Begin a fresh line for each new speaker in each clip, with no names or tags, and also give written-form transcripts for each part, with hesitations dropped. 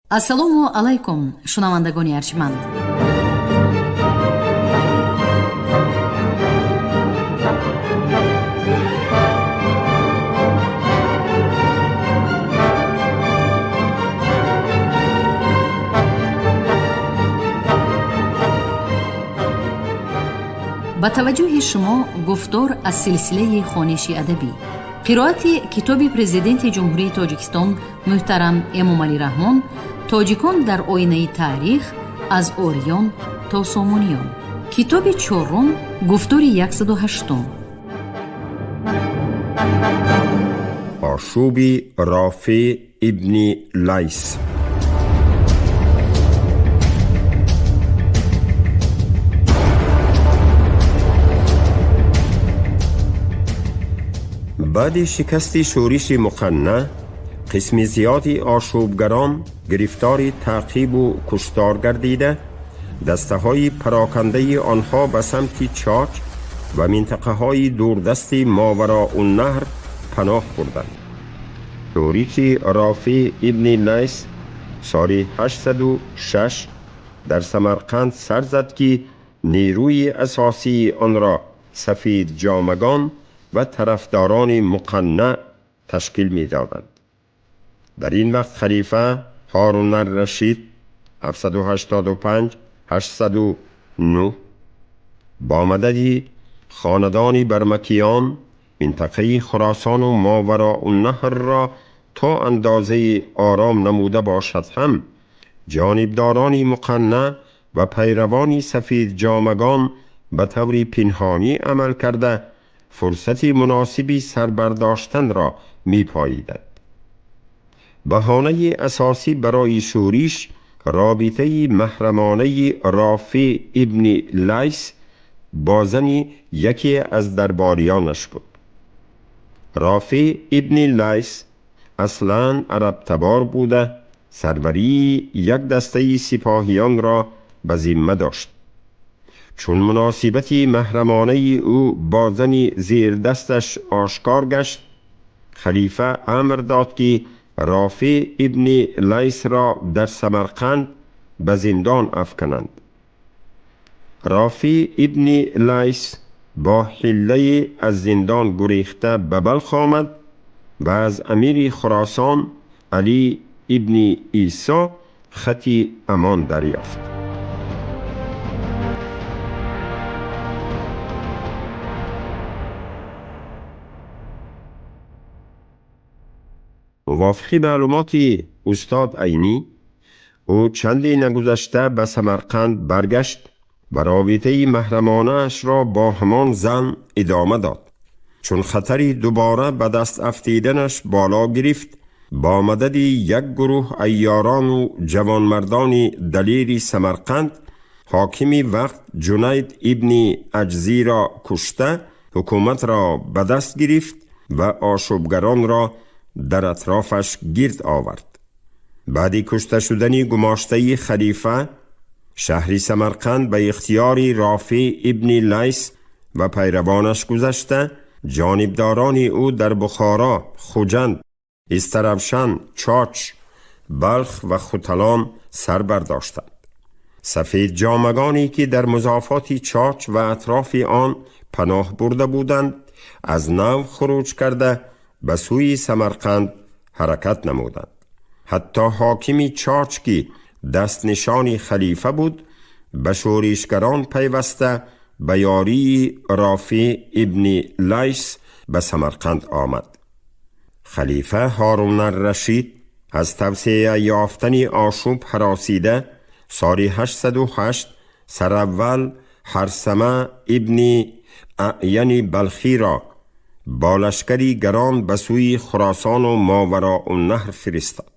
Ассалому алайкум, шунавандагони арҷманд. Ба таваҷҷӯҳи шумо гуфтор аз силсилаи хониши адабӣ, қироати китоби Президенти Ҷумҳурии Тоҷикистон муҳтарам Эмомалӣ Раҳмон «Тоҷикон дар оинаи таърих: аз ориён то сомониён», китоби чорум, гуфтори 108.
Ошӯби Рофеъ ибни Лайс. Баъди шикасти шӯриши Муқанна, қисми зиёди ошӯбгарон гирифтори таъқибу куштор гардида, дастаҳои парокандаи онҳо ба самти Чоч ва минтақаҳои дурдасти Мовароуннаҳр паноҳ бурданд. Шӯриши Рофеъ ибни Лайс соли 806 дар Самарқанд сар зад, ки нерӯи асосии онро сафедҷомагон ва тарафдорони Муқанна ташкил медоданд. Дар ин вақт халифа Ҳорун-ар-Рашид 785-809 бо мадади хонадони Бармакиён минтақаи Хуросону Мовароуннаҳрро то андозаи ором намуда бошад ҳам, ҷонибдорони Муқанна ва пайравони сафедҷомагон ба таври пинҳонӣ амал карда, фурсати муносиби сарбардоштанро мепоиданд. Баҳонаи асосӣ барои шӯриш робитаи маҳрамонаи Рофеъ ибни Лайс бо зани яке аз дарбориёнаш буд. Рофеъ ибни Лайс аслан арабтабор буда, сарварии як дастаи сипоҳиёнро ба зимма дошт. Чун муносибати маҳрамонаи ӯ бо зани зердасташ ошкор гашт, халифа амр дод, ки Рофеъ ибни Лайсро дар Самарқанд ба зиндон афкананд. Рофеъ ибни Лайс бо ҳиллае аз зиндон гурехта ба Балх омад ва аз амири Хуросон Алӣ ибни Исо хати амон дарёфт. Мувофиқи маълумоти устод Айнӣ, ӯ чанде нагузашта ба Самарқанд баргашт ва робитаи маҳрамонаашро бо ҳамон зан идома дод. Чун хатари дубора ба даст афтиданаш боло гирифт, бо мадади як гурӯҳ айёрону ҷавонмардони далери Самарқанд ҳокими вақт Ҷунайд ибни Аҷзиро кушта, ҳукуматро ба даст гирифт ва ошӯбгаронро дар атрофаш гирд овард. Баъди кушта шудани гумоштаи халифа, шаҳри Самарқанд ба ихтиёри Рофеъ ибни Лайс ва пайравонаш гузашта, ҷонибдорони ӯ дар Бухоро, Хуҷанд, Истаравшан, Чоч, Балх ва Хуталон сар бардоштанд. Сафедҷомагоне ки дар музофоти Чоч ва атрофи он паноҳ бурда буданд, аз нав хуруҷ карда, ба сӯи Самарқанд ҳаракат намуданд. Ҳатто ҳокими Чоч, ки дастнишони халифа буд, ба шӯришгарон пайваста, ба ёрии Рофеъ ибни Лайс ба Самарқанд омад. Халифа Ҳорун-ар-Рашид аз тавсеа ёфтани ошӯб ҳаросида, соли 808 сараввал Ҳарсама ибни Аъяни Балхиро бо лашкари гарон ба сӯи Хуросону Мовароуннаҳр фиристод.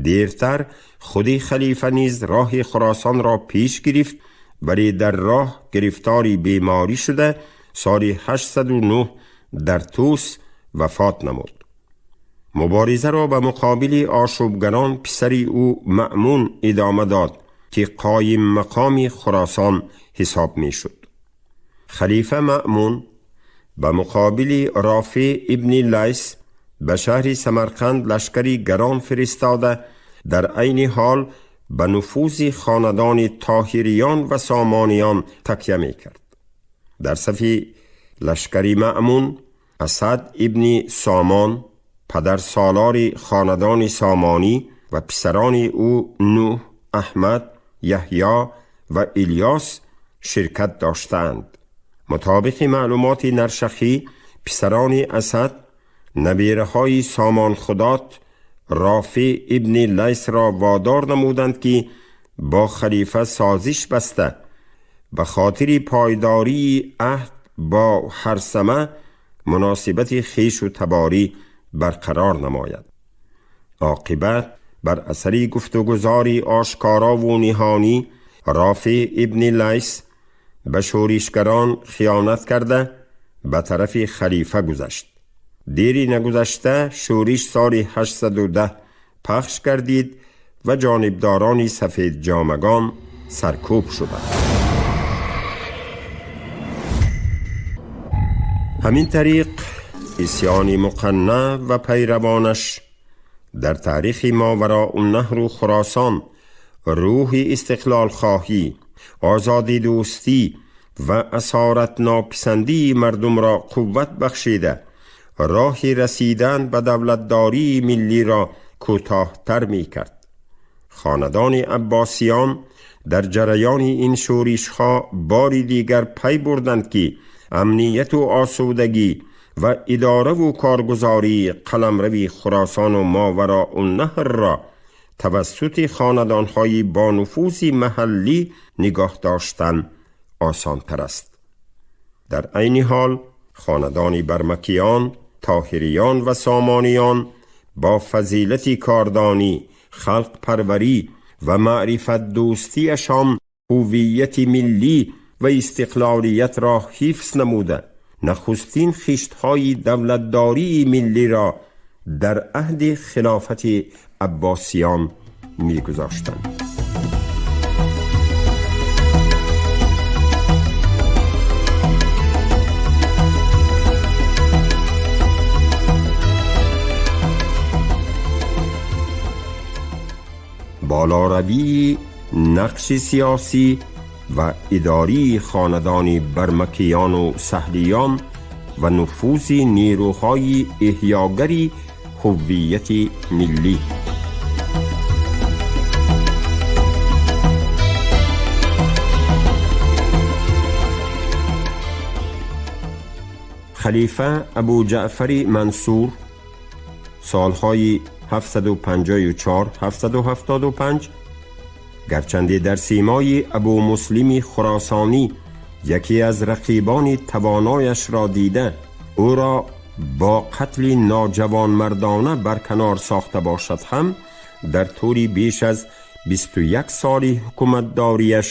Дертар худи халифа низ роҳи Хуросонро пеш гирифт, вале дар роҳ гирифтори беморӣ шуда, соли 809 дар Тӯс вафот намуд. Муборизаро ба муқобили ошӯбгарон писари ӯ Маъмун идома дод, ки қоим мақоми Хуросон ҳисоб мешуд. Халифа Маъмун ба муқобили Рофеъ ибни Лайс ба шаҳри Самарқанд лашкари гарон фиристода, дар айни ҳол ба нуфузи хонадони Тоҳириён ва Сомониён такя мекард. Дар сафи лашкари Маъмун Асад ибни Сомон, падарсолори хонадони Сомонӣ, ва писарони ӯ Нӯҳ, Аҳмад, Яҳьё ва Илёс ширкат доштаанд. Мутобиқи маълумоти Наршахӣ, писарони Асад набираҳои Сомонхудот Рофеъ ибни Лайсро водор намуданд, ки бо халифа созиш баста, ба хотири пойдории аҳд бо Ҳарсама муносибати хешу таборӣ барқарор намояд. Оқибат бар асари гуфтугузори ошкорову ниҳонӣ Рофеъ ибни Лайс ба шӯришгарон хиёнат карда, ба тарафи халифа гузашт. Дери нагузашта шӯриш соли 810 пахш гардид ва ҷонибдорони сафедҷомагон саркӯб шуданд. Ҳамин тариқ исьёни Муқанна ва пайравонаш дар таърихи Мовароуннаҳру Хуросон рӯҳи истиқлолхоҳӣ, озодидӯстӣ ва асоратнописандии мардумро қувват бахшида, роҳи расидан ба давлатдории миллиро кӯтоҳтар мекард. Хонадони Аббосиён дар ҷараёни ин шӯришҳо бори дигар пай бурданд, ки амнияту осудагӣ ва идораву коргузории қаламрави Хуросону Мовароуннаҳрро тавассути хонадонҳои бонуфузи маҳаллӣ нигоҳ доштан осонтар аст. Дар айни ҳол хонадони Бармакиён, Тоҳириён ва Сомониён бо фазилати кордонӣ, халқпарварӣ ва маърифатдӯстиашон ҳуввияти миллӣ ва истиқлолиятро ҳифз намуда, нахустин хиштҳои давлатдории миллиро дар аҳди хилофати Аббосиён мегузоштанд. Болоравии нақши сиёсӣ ва идории хонадони Бармакиёну Саҳлиён ва нуфузи нерӯҳои эҳёгари ҳуввияти миллӣ. Халифа Абу Ҷаъфари Мансур солҳои 754-775, гарчанде дар симои Абу Муслими Хуросонӣ яке аз рақибони тавонояшро дида, ӯро бо қатли ноҷавонмардона барканор сохта бошад ҳам, дар тӯли беш аз 21 соли ҳукуматдориаш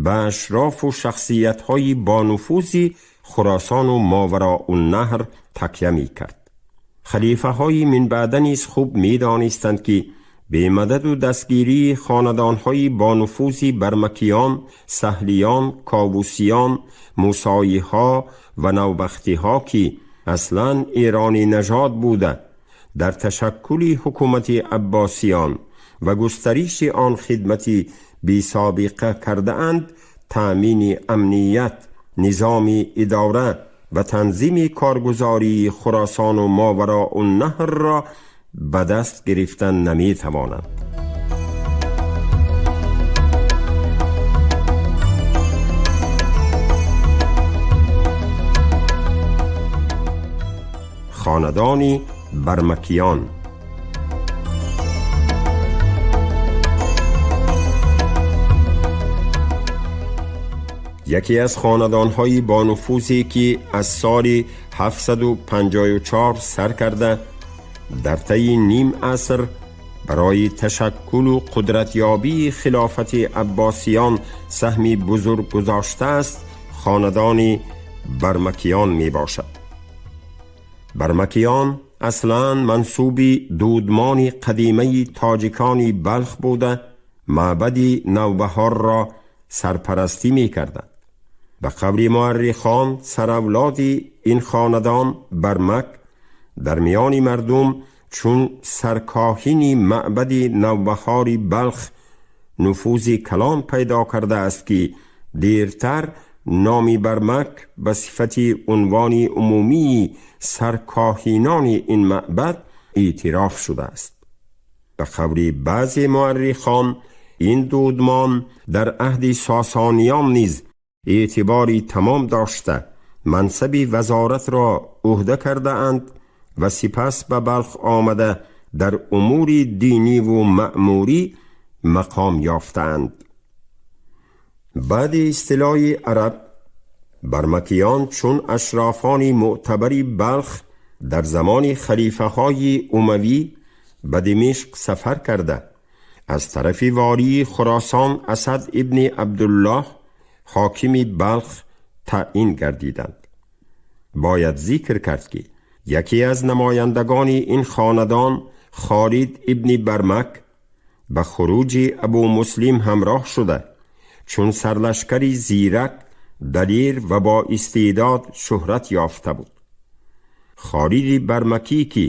ба ашрофу шахсиятҳои бонуфузи Хуросону Мовароуннаҳр такя мекард. Халифаҳои минбаъда низ хуб медонистанд, ки бемададу дастгирии хонадонҳои бонуфузи Бармакиён, Саҳлиён, Ковусиён, Мусоиҳо ва Навбахтиҳо, ки аслан эронӣ нажод буда, дар ташаккули ҳукумати Аббосиён ва густариши он хидмати бесобиқа кардаанд, таъмини амният, низоми идора ва танзими коргузории Хуросону Мовароуннаҳрро ба даст гирифтан наметавонанд. Хонадони Бармакиён. Яке аз хонадонҳои бонуфузе, ки аз соли 754 сар карда, дар таи ним аср барои ташаккулу қудратёбии хилофати Аббосиён саҳми бузург гузоштааст, хонадони Бармакиён мебошад. Бармакиён аслан мансуби дудмони қадимаи тоҷикони Балх буда, маъбади Навбаҳорро сарпарастӣ мекарданд. Ба қавли муаррихон, саравлоди ин хонадон Бармак дар миёни мардум Чун саркоҳини маъбади Навбаҳори Балх нуфузи калон пайдо кардааст, ки дертар номи Бармак ба сифати унвони умумии саркоҳинони ин маъбад эътироф шудааст. Ба қавли баъзе муаррихон, ин дудмон дар аҳди Сосониён низ эътибори тамом дошта, мансаби вазоратро ӯҳда кардаанд ва сипас ба Балх омада, дар умури диниву маъмурӣ мақом ёфтаанд. Баъди истилои араб, бармакиён чун ашрофони мӯътабари Балх дар замони халифаҳои умавӣ ба Димишқ сафар карда, аз тарафи вории Хуросон Асад ибни Абдуллоҳ ҳокими Балх таъин гардиданд. Бояд зикр кард, ки яке аз намояндагони ин хонадон, Холид ибни Бармак, ба хуруҷи Абумуслим ҳамроҳ шуда, чун сарлашкари зирак, далер ва бо истеъдод шӯҳрат ёфта буд. Холиди Бармакӣ, ки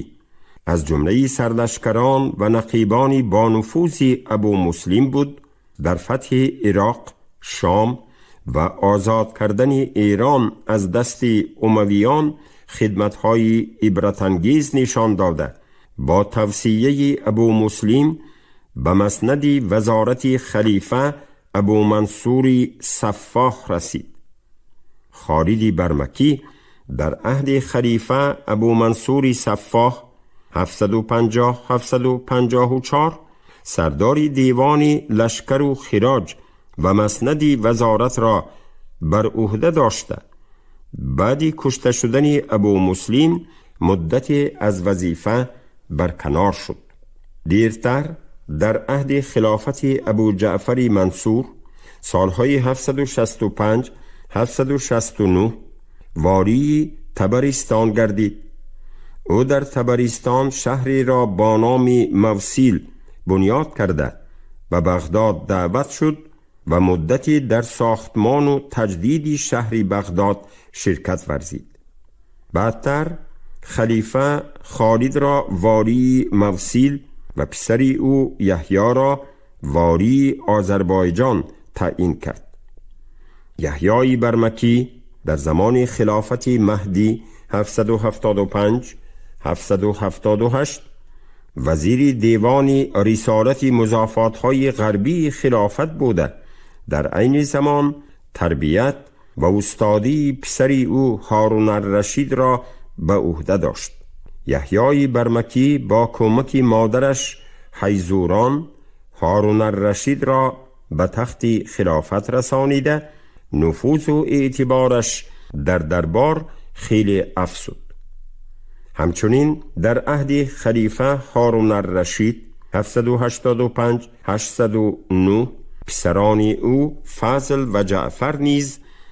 аз ҷумлаи сарлашкарон ва нақибони бонуфузи Абумуслим буд, дар фатҳи Ироқ, Шом ва озод кардани Эрон аз дасти умавиён хидматҳои ибратангез нишон дода, бо тавсияи Абумуслим ба маснади вазорати халифа Абумансури Саффоҳ расид. Холиди Бармакӣ дар аҳди халифа Абумансури Саффоҳ 750-754 сардори девони лашкару хироҷ ва маснади вазоратро бар ӯҳда дошта, баъди кушта шудани Абумуслим муддате аз вазифа барканор шуд. Дертар дар аҳди хилофати Абуҷаъфари Мансур, солҳои 765 769, вории Табаристон гардид. Ӯ дар Табаристон шаҳреро бо номи Мавсил бунёд карда, ба Бағдод даъват шуд ва муддате дар сохтмону таҷдиди шаҳри Бағдод ширкат варзид. Баъдтар халифа Холидро вории Мавсил ва писари ӯ Яҳьёро вории Озарбойҷон таъин кард. Яҳьёи Бармакӣ дар замони хилофати Маҳдӣ 775 778 вазири девони рисолати музофотҳои ғарбии хилофат буда, дар айни замон тарбият ва устодии писари ӯ Ҳорун аррашидро ба ӯҳда дошт. Яҳьёи Бармакӣ бо кӯмаки модараш Ҳайзурон Ҳорун аррашидро ба тахти хилофат расонида, нуфузу эътибораш дар дарбор хеле афзуд. Ҳамчунин дар аҳди халифа Ҳорун аррашид 785 809 писарони ӯ Фазл ва Ҷаъфар низ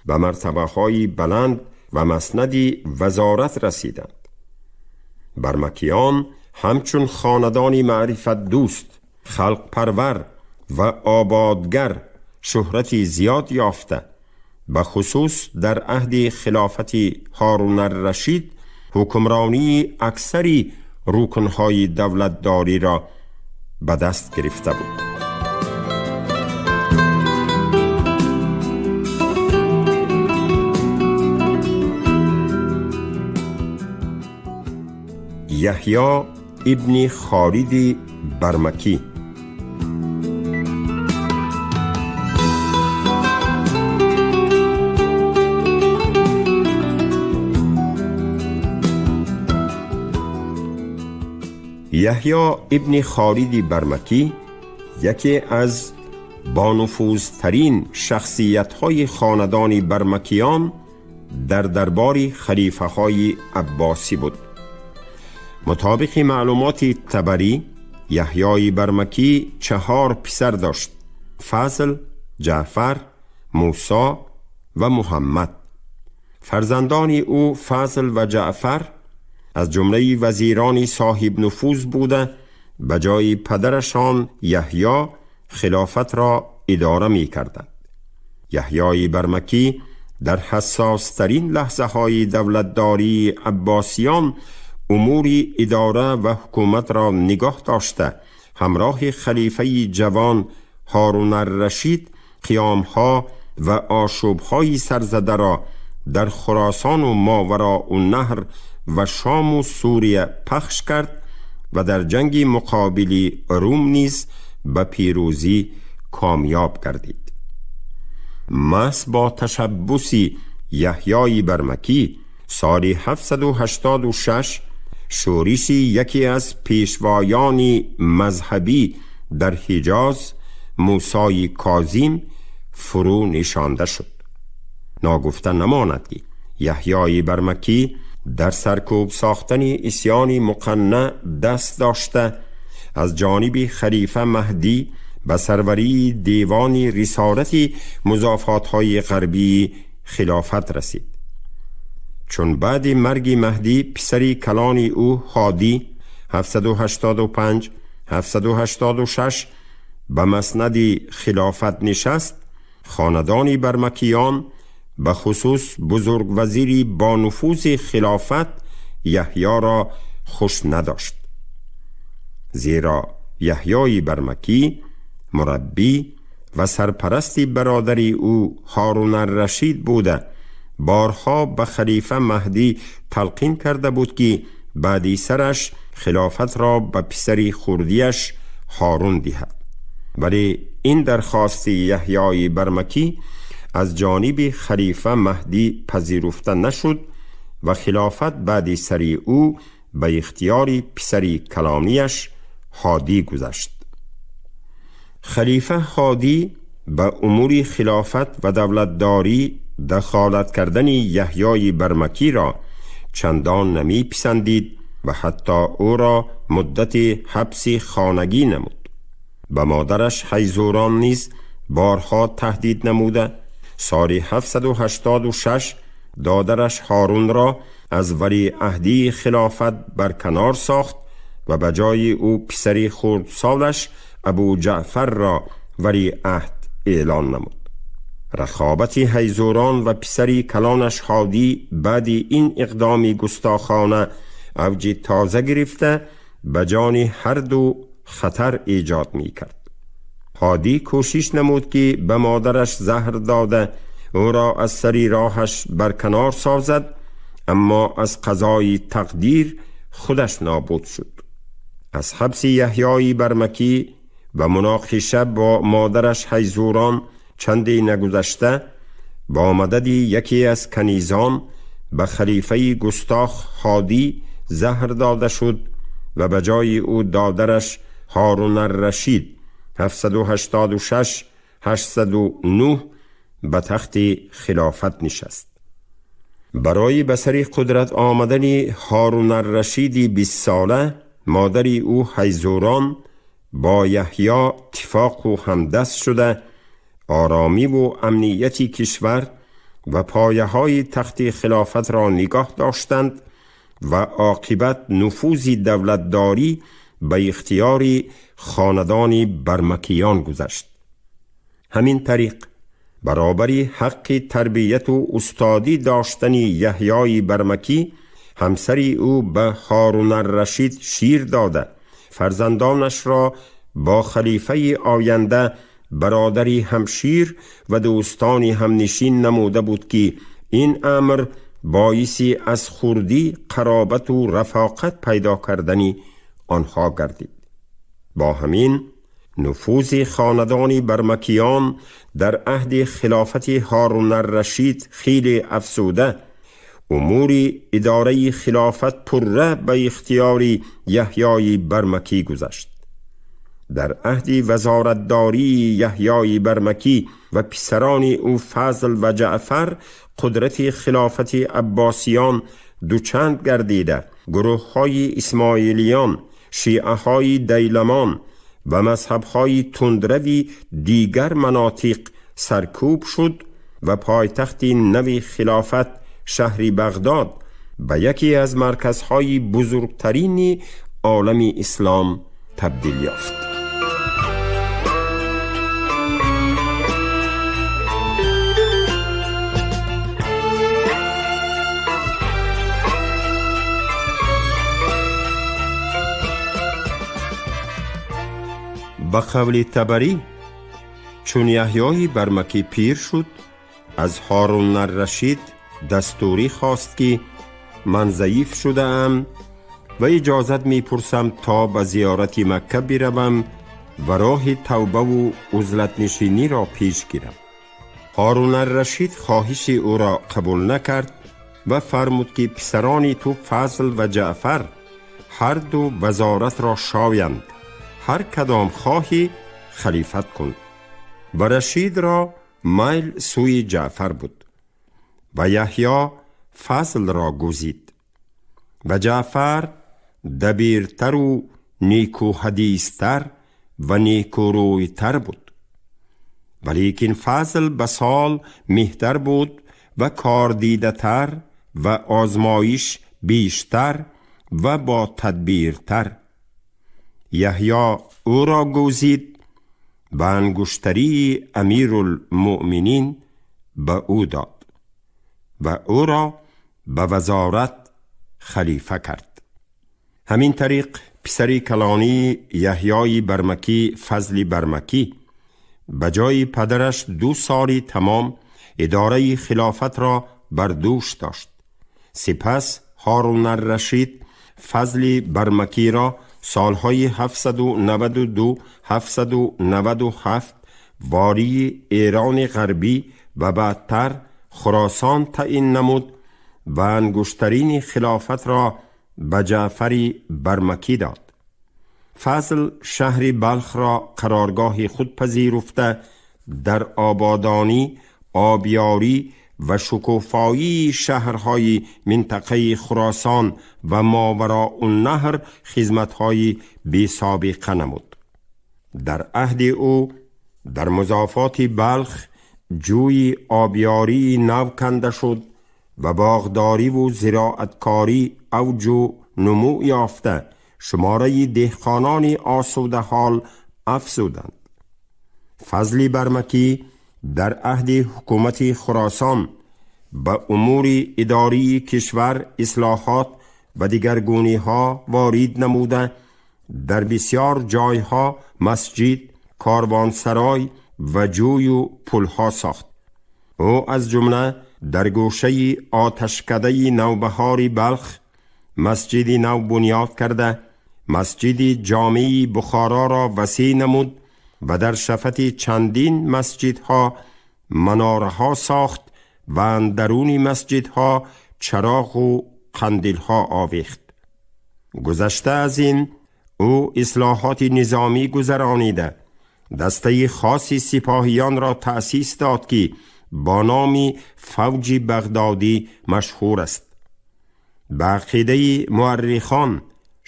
ба мартабаҳои баланд ва маснади вазорат расиданд. Бармакиён ҳамчун хонадони маърифатдӯст, халқпарвар ва ободгар шӯҳрати зиёд ёфта, ба хусус дар аҳди хилофати Ҳорун аррашид ҳукмронии аксари рукнҳои давлатдориро ба даст гирифта буд. Яҳьё ибни Холиди Бармакӣ. Яҳьё ибни Холиди Бармакӣ яке аз бонуфузтарин шахсиятҳои хонадони бармакиён дар дарбори халифаҳои аббосӣ буд. Мутобиқи маълумоти Табарӣ, Яҳьёи Бармакӣ чаҳор писар дошт: Фазл, Ҷаъфар, Мусо ва Муҳаммад. Фарзандони ӯ Фазл ва Ҷаъфар аз ҷумлаи вазирони соҳибнуфуз буда, ба ҷои падарашон Яҳьё хилофатро идора мекарданд. Яҳьёи Бармакӣ дар ҳассостарин лаҳзаҳои давлатдории аббосиён умури идора ва ҳукуматро нигоҳ дошта, ҳамроҳи халифаи ҷавон Ҳорун ар-Рашид қиёмҳо ва ошӯбҳои сарзадаро дар Хуросону Мовароуннаҳр ва Шому Сурия пахш кард ва дар ҷанги муқобили Рум низ ба пирӯзӣ комёб гардид. Маҳз бо ташаббуси Яҳёи Бармакӣ соли 786 шӯриши яке аз пешвоёни мазҳабӣ дар Ҳиҷоз, Мусои Козим, фурӯ нишонда шуд. Ногуфта намонад, ки Яҳёи Бармакӣ дар саркӯб сохтани исьёни Муқанна даст дошта, аз ҷониби халифа Маҳдӣ ба сарварии девони рисолати музофотҳои ғарбии хилофат расид. Чун баъди марги Маҳдӣ писари калони ӯ Ҳодӣ 785 786 ба маснади хилофат нишаст, хонадони Бармакиён, ба хусус бузургвазири бонуфузи хилофат, Яҳёро хуш надошт, зеро Яҳёи Бармакӣ мураббӣ ва сарпарасти бародари ӯ Ҳорун ар-Рашид буда, борҳо ба халифа Маҳдӣ талқин карда буд, ки баъди сараш хилофатро ба писари хурдиаш Ҳорун диҳад. Вале ин дархости Яҳёи Бармакӣ аз ҷониби халифа Маҳдӣ пазируфта нашуд ва хилофат баъди сари ӯ ба ихтиёри писари калонияш Ҳодӣ гузашт. Халифа Ҳодӣ ба умури хилофат ва давлатдорӣ дахолат кардани Яҳёи Бармакиро чандон намеписандид ва ҳатто ӯро муддати ҳабси хонагӣ намуд. Ба модараш Ҳайзурон низ борҳо таҳдид намуда, соли 786 додараш Ҳорунро аз валиаҳдии хилофат барканор сохт ва ба ҷои ӯ писари хурдсолаш Абу Ҷаъфарро валиаҳд эълон намуд. Рақобати Ҳайзурон ва писари калонаш Ҳодӣ баъди ин иқдоми густохона авҷи тоза гирифта, ба ҷони ҳарду хатар эҷод мекард. Ҳодӣ кӯшиш намуд, ки ба модараш заҳр дода, ӯро аз сари роҳаш барканор созад, аммо аз қазои тақдир худаш нобуд шуд. Аз ҳабси Яҳёи Бармакӣ ва муноқиша бо модараш Ҳайзурон чанде нагузашта, бо мадади яке аз канизон ба халифаи густох Ҳодӣ заҳр дода шуд ва ба ҷои ӯ додараш Ҳорун ар-Рашид 786 809 ба тахти хилофат нишаст. Барои ба сари қудрат омадани Ҳорун ар-Рашиди 20сола, модари ӯ Ҳайзурон бо Яҳё иттифоқу ҳамдаст шуда, оромиву амнияти кишвар ва пояҳои тахти хилофатро нигоҳ доштанд ва оқибат нуфузи давлатдорӣ ба ихтиёри хонадони Бармакиён гузашт. Ҳамин тариқ, баробари ҳаққи тарбияту устодӣ доштани Яҳёи Бармакӣ, ҳамсари ӯ ба Ҳорун ар-Рашид шир дода, фарзандонашро бо халифаи оянда бародари ҳамшир ва дӯстони ҳамнишин намуда буд, ки ин амр боиси аз хурдӣ қаробату рафоқат пайдо кардани онҳо гардид. Бо ҳамин, нуфузи хонадони Бармакиён дар аҳди хилофати Ҳорун ар-Рашид хеле афзуда, умури идораи хилофат пурра ба ихтиёри Яҳёи Бармакӣ гузашт. Дар аҳди вазоратдории Яҳёи Бармакӣ ва писарони ӯ Фазл ва Ҷаъфар қудрати хилофати Аббосиён дучанд гардида, гурӯҳҳои исмоилиён, шиаҳои дайламон ва мазҳабҳои тундрави дигар манотиқ саркӯб шуд ва пойтахти нави хилофат, шаҳри Бағдод, ба яке аз марказҳои бузургтарини олами ислом табдил ёфт. Ба қавли Табарӣ, чун Яҳёи Бармакӣ пир шуд, аз Ҳорунаррашид дастурӣ хост, ки ман заиф шудаам ва иҷозат мепурсам, то ба зиёрати Макка биравам ва роҳи тавбаву узлатнишиниро пеш гирам. Ҳорунаррашид хоҳиши ӯро қабул накард ва фармуд, ки писарони ту Фазл ва Ҷаъфар ҳарду вазоратро шоянд, ҳар кадом хоҳӣ халифат кун. Ва Рашидро майл сӯи Ҷаъфар буд ва Яҳьё Фазлро гузид ва Ҷаъфар дабиртару некӯҳадистар ва некӯрӯйтар буд, валекин Фазл ба сол меҳтар буд ва кордидатар ва озмоиш бештар ва бо тадбиртар. Яҳьё ӯро гузид ва ангуштарии Амирулмуъминин ба ӯ дод ва ӯро ба вазорат халифа кард. Ҳамин тариқ, писари калонии Яҳьёи Бармакӣ, Фазли Бармакӣ, ба ҷои падараш 2 соли тамом идораи хилофатро бар дӯш дошт. Сипас Ҳорунаррашид Фазли Бармакиро солҳои 792 797 волии Эрони Ғарбӣ ва баъдтар Хуросон таъин намуд ва ангуштарини хилофатро ба Ҷаъфари Бармакӣ дод. Фазл шаҳри Балхро қароргоҳи худ пазируфта, дар ободонӣ, обиёрӣ ва шукуфоии шаҳрҳои минтақаи Хуросон ва Мовароуннаҳр хизматҳои бесобиқа намуд. Дар аҳди ӯ дар музофоти Балх ҷӯи обиёрии нав канда шуд ва боғдориву зироаткорӣ авҷу нумӯ ёфта, шумораи деҳқонони осудаҳол афзуданд. Фазли Бармакӣ дар аҳди ҳукумати Хуросон ба умури идории кишвар ислоҳот ва дигаргуниҳо ворид намуда, дар бисьёр ҷойҳо масҷид, корвонсарой ва ҷӯю пулҳо сохт. Ӯ аз ҷумла дар гӯшаи оташкадаи Навбаҳори Балх масҷиди нав бунёд карда, масҷиди Ҷомеи Бухороро васеъ намуд ва дар шафати чандин масҷидҳо манораҳо сохт ва андаруни масҷидҳо чароғу қандилҳо овехт. Гузашта аз ин, ӯ ислоҳоти низомӣ гузаронида, дастаи хоси сипоҳиёнро таъсис дод, ки бо номи Фавҷи Бағдодӣ машҳур аст. Ба ақидаи муаррихон,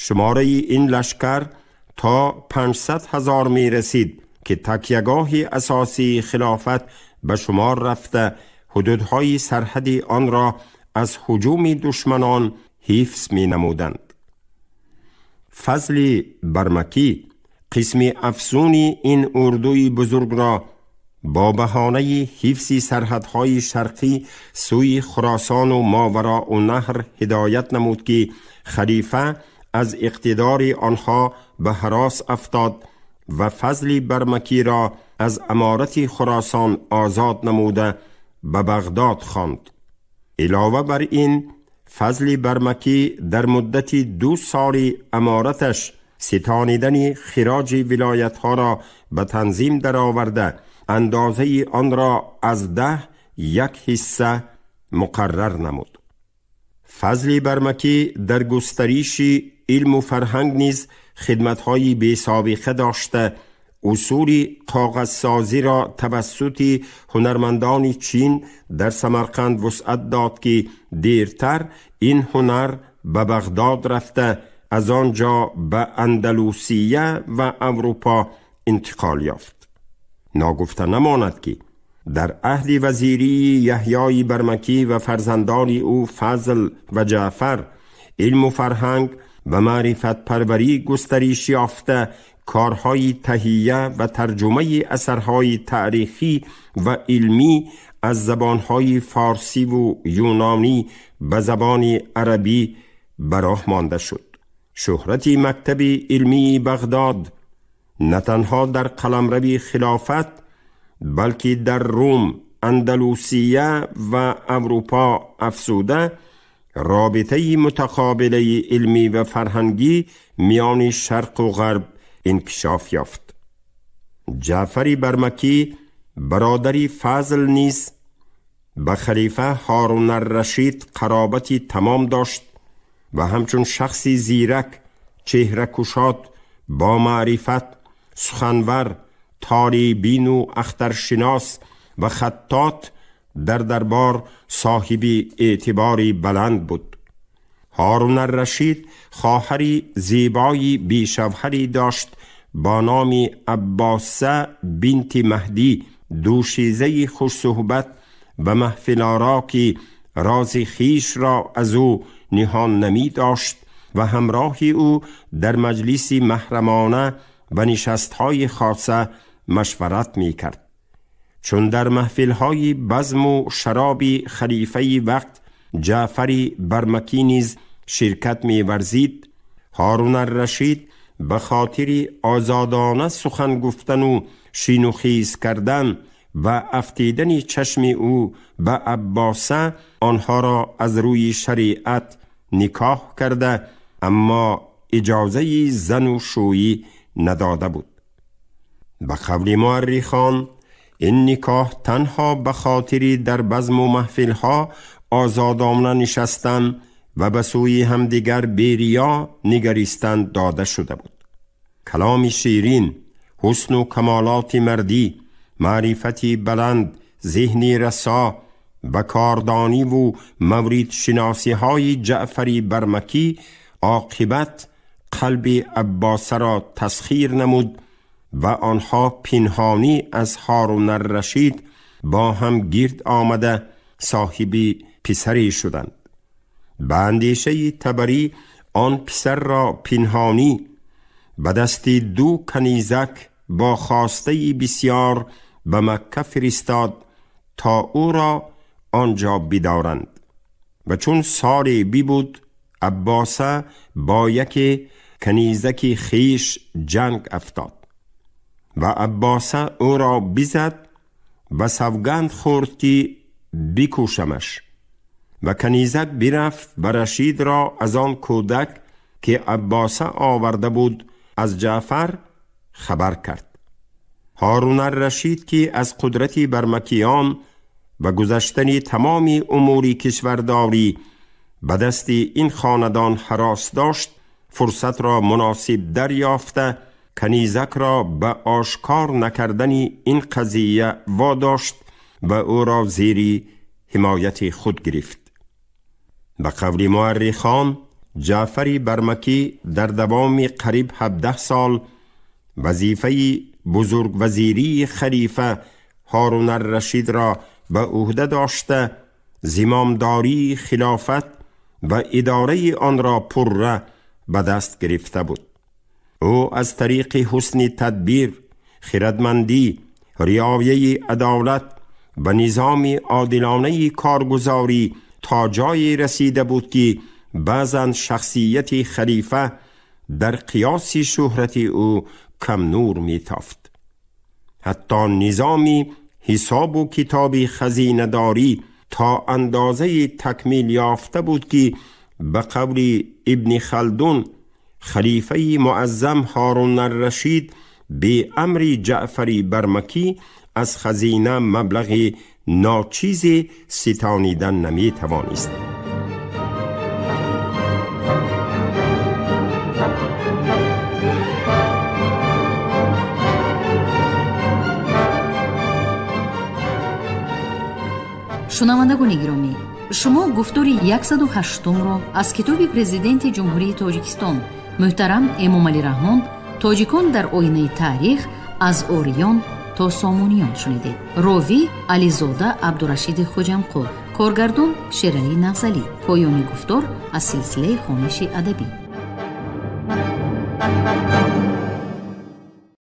шумораи ин лашкар то 500 000 мерасид, ки такягоҳи асосии хилофат ба шумор рафта, ҳудудҳои сарҳади онро аз ҳуҷуми душманон ҳифз менамуданд. Фазли Бармакӣ қисми афзуни ин урдуи бузургро бо баҳонаи ҳифзи сарҳадҳои шарқӣ сӯи Хуросону Мовароуннаҳр ҳидоят намуд, ки халифа аз иқтидори онҳо ба ҳарос афтод ва Фазли Бармакиро аз аморати Хуросон озод намуда, ба Бағдод хонд. Илова бар ин, Фазли Бармакӣ дар муддати 2 соли амораташ ситонидани хироҷи вилоятҳоро ба танзим дароварда, андозаи онро аз 10 як ҳисса муқаррар намуд. Фазли Бармакӣ дар густариши илму фарҳанг низ хидматҳои бесобиқа дошта, усули коғазсозиро тавассути ҳунармандони Чин дар Самарқанд вусъат дод, ки дертар ин ҳунар ба Бағдод рафта, аз он ҷо ба Андалусия ва Аврупо интиқол ёфт. Ногуфта намонад, ки дар аҳди вазирии Яҳьёи Бармакӣ ва фарзандони ӯ Фазл ва Ҷаъфар илму фарҳанг ва маърифатпарварӣ густариш ёфта, корҳои таҳия ва тарҷумаи асарҳои таърихӣ ва илмӣ аз забонҳои форсиву юнонӣ ба забони арабӣ ба роҳ монда шуд. Шӯҳрати мактаби илмии Бағдод на танҳо дар қаламрави хилофат, балки дар Рум, Андалусия ва Аврупо афзуда, робитаи мутақобилаи илмӣ ва фарҳангӣ миёни Шарқу Ғарб инкишоф ёфт. Ҷаъфари Бармакӣ, бародари Фазл, низ ба халифа Ҳорун-ар-Рашид қаробати тамом дошт ва ҳамчун шахси зирак, чеҳракушод, бо маърифат, суханвар, толеъбину ахтаршинос ва хаттот дар дарбор соҳиби эътибори баланд буд. Ҳорун-ар-Рашид хоҳари зебои бешавҳарӣ дошт бо номи Аббоса бинти Маҳдӣ, дӯшизаи хушсуҳбат ва маҳфилоро, ки рози хишро аз ӯ ниҳон намӣ дошт ва ҳамроҳи ӯ дар маҷлиси маҳрамона ва нишастҳои хоса машварат мекард. Чун дар маҳфилҳои базму шароби халифаи вақт Ҷаъфари Бармакӣ низ ширкат меварзид, Ҳорун-ар-Рашид ба хотири озодона сухан гуфтану шину хез кардан ва афтидани чашми ӯ ба Аббоса онҳоро аз рӯи шариат никоҳ карда, аммо иҷозаи зану шӯӣ надода буд. Ба қавли муаррихон, ин никоҳ танҳо ба хотири дар базму маҳфилҳо озодона нишастан ва ба сӯи ҳамдигар бериё нигаристан дода шуда буд. Каломи ширин, ҳусну камолоти мардӣ, маърифати баланд, зеҳни расо ва кордониву мавридшиносиҳои Ҷаъфари Бармакӣ оқибат қалби Аббосаро тасхир намуд ва онҳо пинҳонӣ аз Ҳорун-ар-Рашид бо ҳам гирд омада соҳиби писаре шуданд. Ба андешаи Табарӣ, он писарро пинҳонӣ ба дасти ду канизак бо хостаи бисьёр ба Макка фиристод, то ӯро он ҷо бидоранд. Ва чун соле бибуд, Аббоса бо яке канизаки хиш ҷанг афтод ва Аббоса ӯро бизад ва савганд хӯрд, ки бикушамаш. Ва канизак бирафт ва Рашидро аз он кӯдак, ки Аббоса оварда буд аз Ҷаъфар, хабар кард. Ҳорун-ар-Рашид, ки аз қудрати бармакиён ва гузаштани тамоми умури кишвардорӣ ба дасти ин хонадон ҳарос дошт, фурсатро муносиб дарёфта, канизакро ба ошкор накардани ин қазия водошт ва ӯро зери ҳимояти худ гирифт. Ба қавли муаррихон, Ҷаъфари Бармакӣ дар давоми қариб 17 сол вазифаи бузургвазирии халифа Ҳорун-ар-Рашидро ба ӯҳда дошта, зимомдории хилофат ва идораи онро пурра ба даст гирифта буд. Ӯ аз тариқи ҳусни тадбир, хирадмандӣ, риояи адолат ва низоми одилонаи коргузорӣ то ҷое расида буд, ки баъзан шахсияти халифа дар қиёси шӯҳрати ӯ камнур метофт. Ҳатто низоми ҳисобу китоби хазинадорӣ то андозаи такмил ёфта буд, ки ба қавли Ибни Халдун, халифаи муаззам Ҳорун-ар-Рашид бе амри Ҷаъфари Бармакӣ аз хазина маблағи ночизе ситонидан наметавонист.
Шунавандагони гиромӣ, шумо гуфтори 108-умро аз китоби Президенти Ҷумҳурии Тоҷикистон муҳтарам Эмомалӣ Раҳмон «Тоҷикон дар оинаи таърих: аз ориён то сомониён» шунидед. Ровӣ Ализода Абдурашиди Хоҷамқул, коргардон Шералӣ Нағзалӣ. Поёни гуфтор аз силсилаи хониши адабӣ.